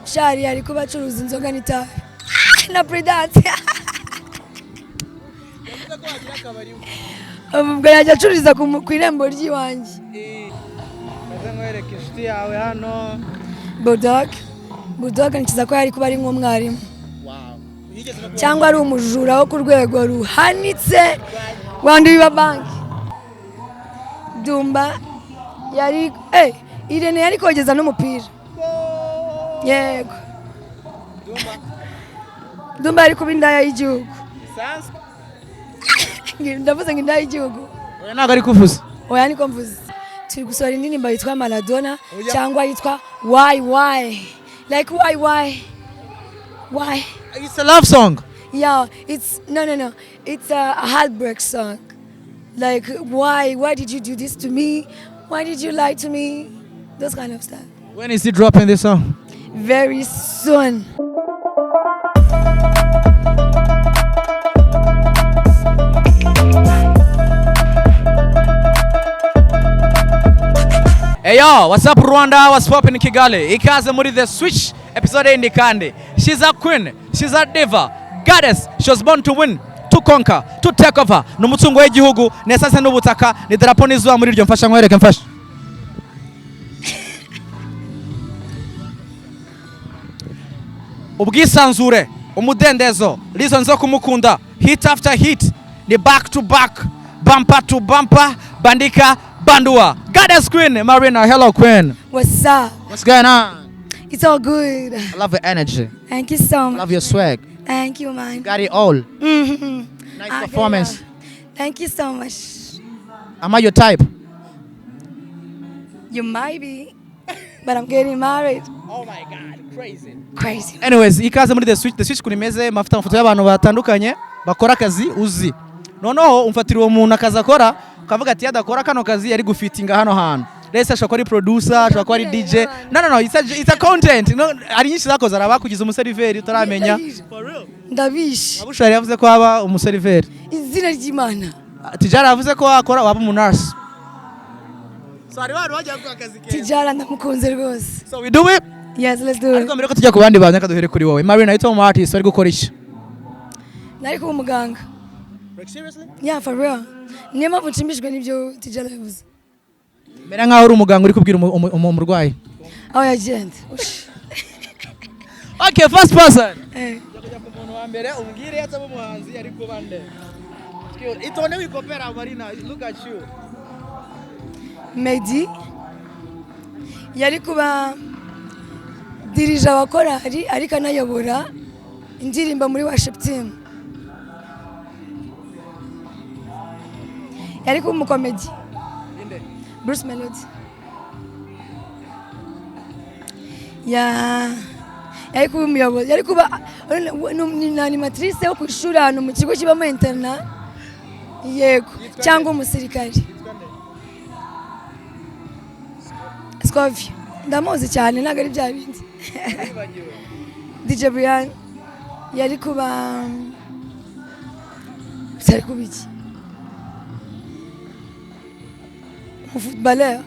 Shari ari kuba acuruza inzoga n'itabi na Prudence. Yavuze ko wagira akabari we. Ubwo yajya acururiza ku irembo ry'iwanjye. Maze nkwereke inshuti yawe hano. Bulldog, Bulldog nkiza ko yari kuba ari nk'umwarimu Wow. Yigeze no kuba cyangwa ari umujura wo ku rwego ruhanitse wandi wiba banki. Dumba yari Irene yari kogeza n'umupira. Yego. Dumba. Dumba yari kuba indaya y'igihugu. Bisanzwe. Ndavuze ngo indaya y'igihugu. Oya, ntabwo ari kuvuza. Oya, niko mvuze. Turi gusohora indirimbo yitwa Maradona. Oya. Cyangwa yitwa Why Why. Like why why why. It's a love song. Yeah, it's no no no. It's a heartbreak song. Like why did you do this to me? Why did you lie to me? Those kind of stuff. When is he dropping this song? Very soon. Hey yo, what's up Rwanda? What's poppin' in Kigali? Ikaze muri The Switch episode yindi kandi. She's a queen, she's a diva, goddess. She was born to win, to conquer, to take over. Ni umutungo w'igihugu, ni essence n'ubutaka, ni darapo n'izuba muri iryo. Mfasha nkwereke, mfasha. Ubwisanzure, umudendezo, reason zo kumukunda, hit after hit, ni back to back, bumper to bumper, bandika bandua. Goddess Queen, Marina, hello queen. What's up? What's going on? It's all good. I love your energy. Thank you so much. Love your swag. Thank you, man. Got it all. Nice Ah, performance. yeah. Thank you so much. Am I your type? You might be, but I'm getting married. Oh my God, crazy. Crazy. Anyways, ikaze muri The Switch. The Switch kuri meze mafite amafoto y'abantu batandukanye bakora akazi uzi. Noneho umfatira uwo muntu akazi akora, ukavuga ati yadakora kano kazi yari gufitinga hano hantu. Rese ashobora kuba ari producer, ashobora kuba ari DJ. No, it's a content. No, hari nyinshi zakoze, hari abakugize umuseriveri utaramenya. Ndabishe. Abushari yavuze ko waba umuseriveri. Izina ry'Imana. Tijara yavuze ko wakora waba umunurse. So hari abantu bajya gukora akazi keza. Tijara ndamukunze rwose. So we do it. Yes, let's do it. Ariko mbere ko tujya ku bandi bantu, reka duhere kuri wowe. Marina, yitwa umu artist, wari gukora iki? Nari kuba umuganga. Like seriously? Yeah, for real. Niyo mpamvu nshimishijwe n'ibyo Tijara yavuze. Mera nkaho uri umuganga uri kubwira umurwayi. Aho yagenda. Ush. Okay, first person. Eh. Kujya ku muntu wa mbere umbwire yataba umuhanzi ari kuba nde. Itonde wikopera Marina, look at you. Meddy yari kuba dirija wa korali ariko anayobora indirimbo muri worship team. Yari kuba umukomedi. Inde? Bruce Melody. Ya yari kuba umuyobozi, yari kuba ni animatrice wo ku ishuri ahantu mu kigo kibamo internat. Yego, cyangwa umusirikari. Scovia. Ndamuzi cyane, ntabwo ari bya bindi. DJ Brian yari kuba, yari kuba iki? Umufootballeur.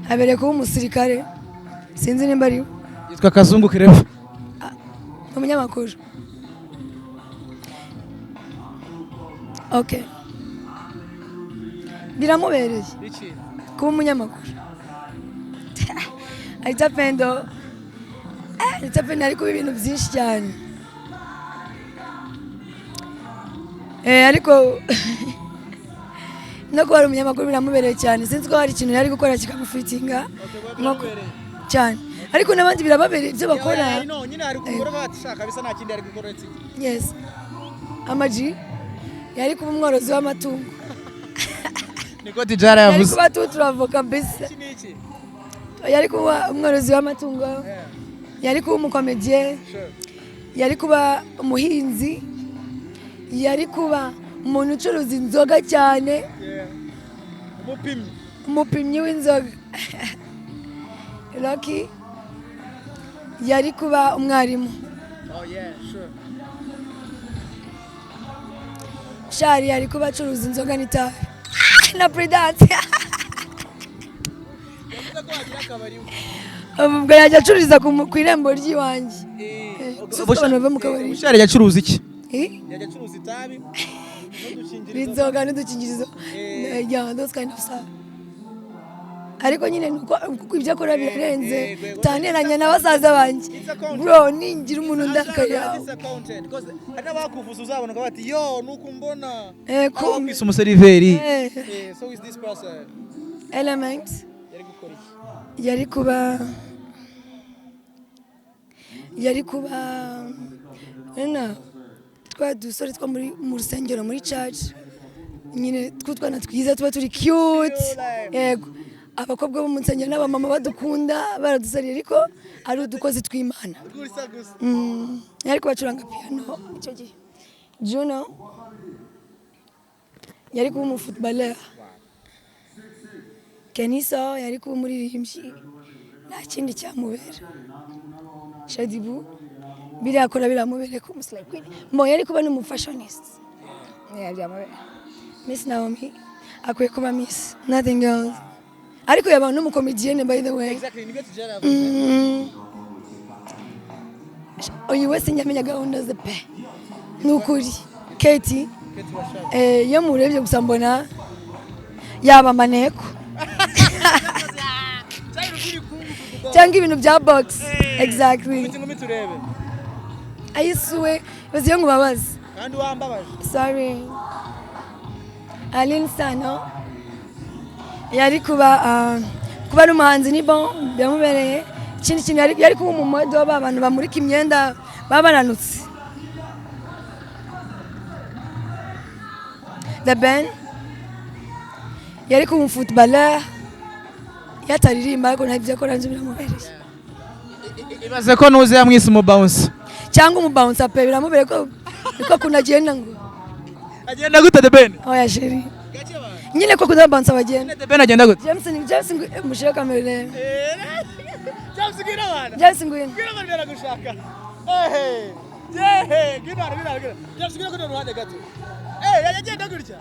Habereye kuba umusirikare. Sinzi nimba ari we. Yitwa Kazungu Kirefu. Umunyamakuru. Okay. Biramubereye Iki? kuba umunyamakuru. Anita Pendo. Anita Pendo ari kuba ibintu byinshi cyane. Ariko no kuba ari umunyamakuru biramubereye cyane. Sinzi ko hari ikintu yari gukora kikamufitinga cyane. Ariko n'abandi birababereye ibyo bakora. No, nyine ari gukora batishaka bisa nta kindi ari gukora uretse iki. Yes. Ama-G yari kuba umworozi w'amatungo. Niko Tijara Yari yavuze. kuba tuturavo kabisa. Iki ni iki? Yari kuba umworozi w'amatungo. Yari kuba umukomediye. Sure. Yari kuba umuhinzi. Yari kuba umuntu ucuruza inzoga cyane. Yeah. Umupimyi. Umupimyi w'inzoga. Rocky yari kuba umwarimu. Oh yeah, sure. Shari yari kuba acuruza inzoga n'itabi na Prudence. Ubwo yajya acururiza ku irembo ry'iwanjye. Si uko abantu bava mu kabari. Bushali yajya acuruza iki? Eh? Yajya acuruza itabi. N'inzoga n'udukingirizo. Yeah, those kind of stuff. Ariko nyine nuko kuko ibyo akora birarenze, utaneranya na basaza banjye, bro. Ningira umuntu ndakaye. Hari n'abakuvuza, uzabona ukavuga ati: "Yo, nuko mbona." Kumbe. Kwisa umuseriveri. So is this person. Element. Yari gukora iki? Yari kuba urabona twa dusore two muri mu rusengero, muri church nyine, tw'utwana twiza tuba turi cute. Yego, abakobwa bo mu nsengero n'abamama badukunda, baradusariye, ariko ari udukozi tw'Imana. Gusa gusa. Yari kubacuranga piano icyo gihe. Juno yari kuba umufootballer. Kenisa yari kuba umuririmbyi, nta kindi cyamubera. Shaddyboo biriya akora biramubereye kuba umuslay queen. Mo yari kuba n'umufashionist. Yeah, byamubera. Miss Naomi akwiye kuba Miss, nothing else, ariko yaba n'umukomediyene, by the way. Exactly, nibyo tujyana. Uyu wese njyamenya gahunda ze pe, ni ukuri. Keti, iyo murebye gusa mbona yaba maneko cyangwa ibintu bya box, exactly. Inkumi turebe. Ayisuwe bazi iyo nkubabaza. Kandi wambabaje. Sorry. Aline Sano yari kuba kuba ari umuhanzi, ni bon, byamubereye. Ikindi kintu yari kuba umumodel, ba bantu bamurika imyenda baba bananutse. The Ben yari kuba umufootballer, yataririmba, ariko ntabyo akora nzi biramubereye. Ibaze ko nuze yamwise umubounce. Cyangwa umubouncer pe, biramubereye ko niko kuntu agenda ngo. Agenda gute The Ben? Oya chéri, nyine ko kuda bouncer bagenda. The Ben agenda gute? James, James, mushire kamera rero. James, ngwino abana. James, ngwino. Ngwino abana, baragushaka. Ehe yehe, ngwino hano, ngwino hano, ngwino. James, ngwino kuno ruhande gato. Yagenda gutya.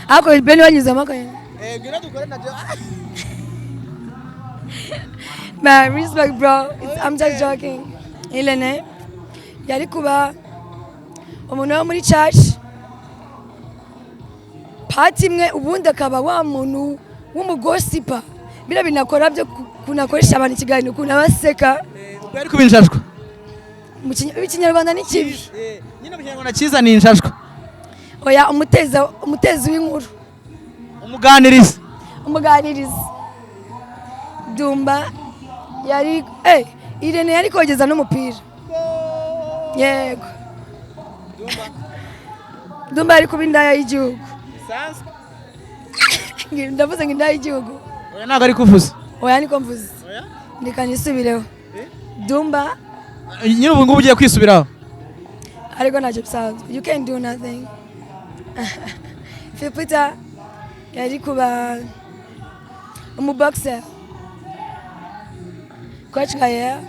Ariko Ben wanyuzemo akanya. Ngwino dukore na Jo. Man, respect, bro. I'm just joking. Ilene yari kuba umuntu wo muri church pati imwe, ubundi akaba wa muntu w'umugossiper, biriya binakora byo kunakoresha abantu ikiganiro, ukuntu abaseka. Ubwo yari kuba injajwa. Mu Ikinyarwanda ni kibi. Nyine mu Kinyarwanda cyiza ni injajwa. Oya, umuteza, umutezi w'inkuru. Umuganirizi. Umuganirizi. Dumba yari Irene yari kogeza n'umupira. Yego, Dumba yari kuba indaya y'igihugu. Ndavuze ngo indaya y'igihugu. Oya, ntabwo ari kuvuza. Oya, niko mvuze, ndeka nisubireho. Dumba. Nyine ubu ngubu ugiye kwisubiraho. Ariko ntacyo bisanzwe, you can do nothing. Philpeter yari kuba umuboxer. Coach Gael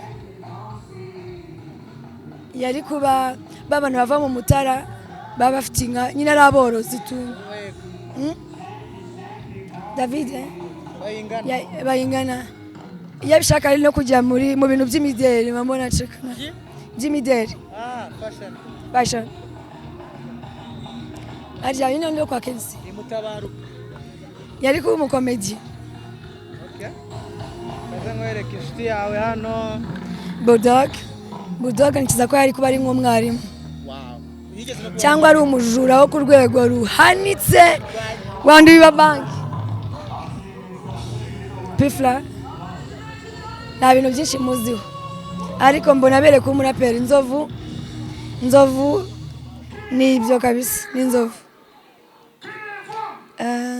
yari kuba ba bantu bava mu Mutara, baba bafite inka nyine, ari aborozi tu. David bayingana iyo abishaka ari no kujya muri mu bintu by'imideli, mbona nshaka by'imideli, fashion. Arya nyine no kwa Kensi yari kuba umukomedi. Nkwereke inshuti yawe hano. Bulldog, Bulldog nkiza ko yari kuba ari nk'umwarimu cyangwa ari umujura wo ku rwego ruhanitse, wandi wiba banki. Pfla nta bintu byinshi muziho, ariko mbona abereye kuba umuraperi. Inzovu, Inzovu ni ibyo kabisa, ni inzovu.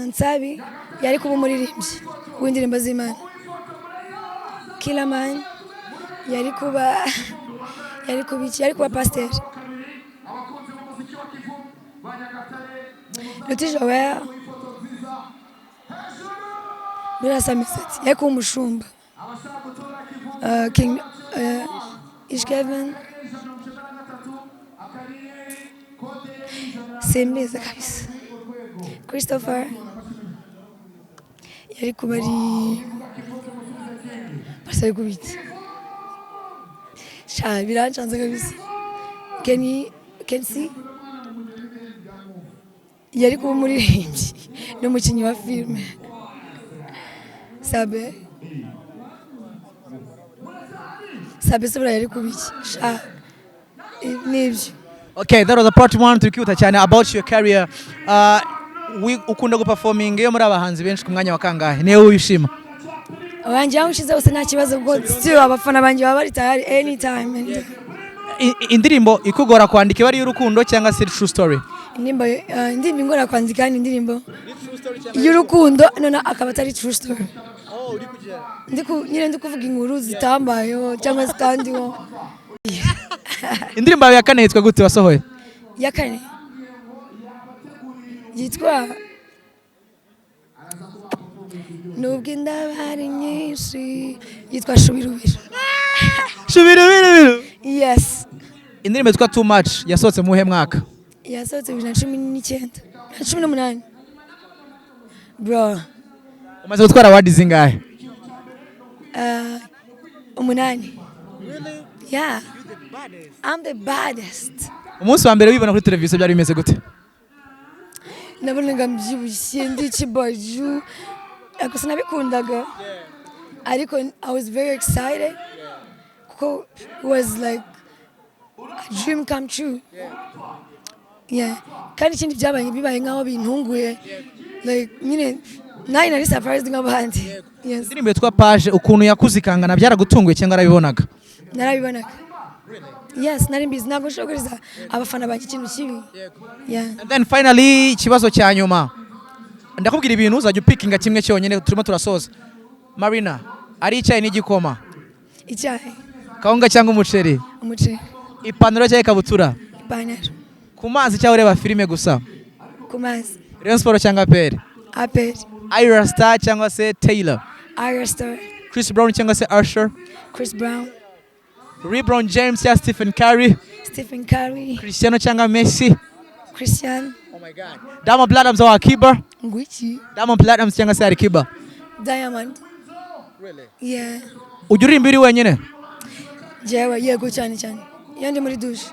Nsabi yari kuba umuririmbyi w'indirimbo z'Imana. Killaman yari kuba iki? Yari kuba pasiteri. Ruti Joel birasa misatsi, yari kuba umushumba. King Ish Kevin simbizi kabisa. Christopher yari kuba ari Asari kubiki sha, birancanze kabisa. Kenny, Kensi yari kuba umuririmbyi n'umukinnyi wa filime. Sabe se buriya yari kuba iki sha? Nibyo. Okay, that was a part one. Turi kwihuta cyane about your career. Ukunda guperforming iyo muri abahanzi benshi ku mwanya wa kangahe? Niwe wishima? Abanjye aho ushize hose nta kibazo, kuko still abafana banjye baba bari tayari anytime, anytime. Indirimbo ikugora kwandika iba ari iy'urukundo cyangwa se true story? Indirimbo ingora kwandika ni indirimbo y'urukundo, none akaba atari true story. Nyine ndi kuvuga inkuru zitambayeho cyangwa zitandiho. Indirimbo yawe ya kane yitwa gute wasohoye? Ya kane yitwa Nubwo Indaba Ari Nyinshi, yitwa Shubirubiro. Shubirubiru. Yes. Indirimbo yitwa Too Much yasohotse mu wuhe mwaka? Yasohotse 2019 na 18, bro. Umaze gutwara award zingahe? Umunani. Yeah, I'm the baddest. Umunsi wa mbere wibona kuri televiziyo byari bimeze gute? Nabonaga mbyibushye, ndi ikibaju, ariko sinabikundaga, ariko I was very excited kuko it was like a dream come true, yeah. Kandi ikindi byabaye, bibaye nkaho bintunguye, like nyine nanjye nari surprised nk'abandi, yes. Indirimbo yitwa Page ukuntu yakuze ikangana byaragutunguye cyangwa warabibonaga? Narabibonaga, yes, nari mbizi. Ntabwo nshobora guhuriza abafana banjye ikintu kibi, yeah. And then finally, ikibazo cya nyuma, ndakubwira ibintu uzajya upikinga kimwe cyonyine, turimo turasoza. Marina, ari icyayi n'igikoma? Icyayi. Kawunga cyangwa umuceri? Umuceri. Ipantaro cyangwa ikabutura? Ipantaro. Ku mazi cyangwa ureba filime gusa? Ku mazi. Rayon Sport cyangwa APR? APR. Ira Star cyangwa se Taylor? Ira Star. Chris Brown cyangwa se Usher? Chris Brown. LeBron James cyangwa Stephen Curry? Stephen Curry. Cristiano cyangwa Messi? Christian. Oh my God, Diamond Platnumz wa Alikiba? Ngwiki? Diamond Platnumz cyangwa se Alikiba? Diamond, yeah. Ujya uririmba uri wenyine? Jewe? Yego, cyane cyane iyo ndi muri douche.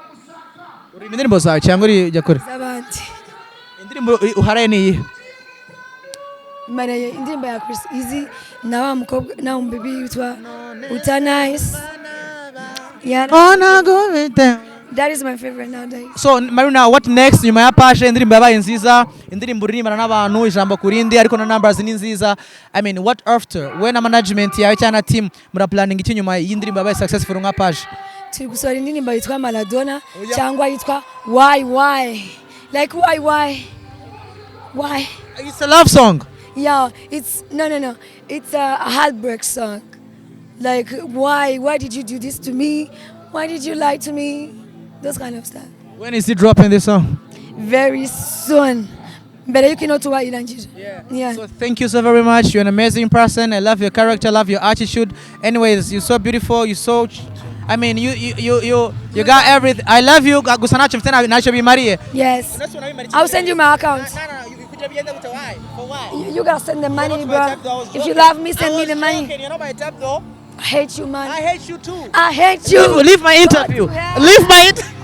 Uririmba indirimbo zawe cyangwa uri kure? Z'abandi. Indirimbo uharaye ni iyihe? Mariye indirimbo ya Chris Easy na wa mukobwa na wa mubebi witwa Utanice, yeah. That is my favorite nowadays. So Marina, what next nyuma ya Page? Indirimbo yabaye nziza, indirimbo uririmbana n'abantu ijambo ku rindi, ariko na numbers ni nziza. I mean, what after? We na management yawe cyangwa na team muraplanning iki nyuma y'indirimbo yabaye successful nka Page? Turi gusohora indirimbo yitwa Maradona cyangwa yitwa Why Why, like why why why. It's a love song? Yeah, it's no, it's a heartbreak song, like why did you do this to me, why did you lie to me, those kind of stuff. When is it dropping, this song? Very soon, mbere yuko ino tuba irangira, yeah. So thank you so very much. You're an amazing person. I love your character, love your attitude. Anyways, you're so beautiful. You're so, I mean, you got everything. I love you. Gusa ntacyo mfite, ntacyo bimariye. Yes, I'll send you my account. You gotta send the money, bro. If you love me, send me the money. You're not my type though. I hate you, man. I hate you too. I hate you. Leave my interview. Go to hell. Leave my interview.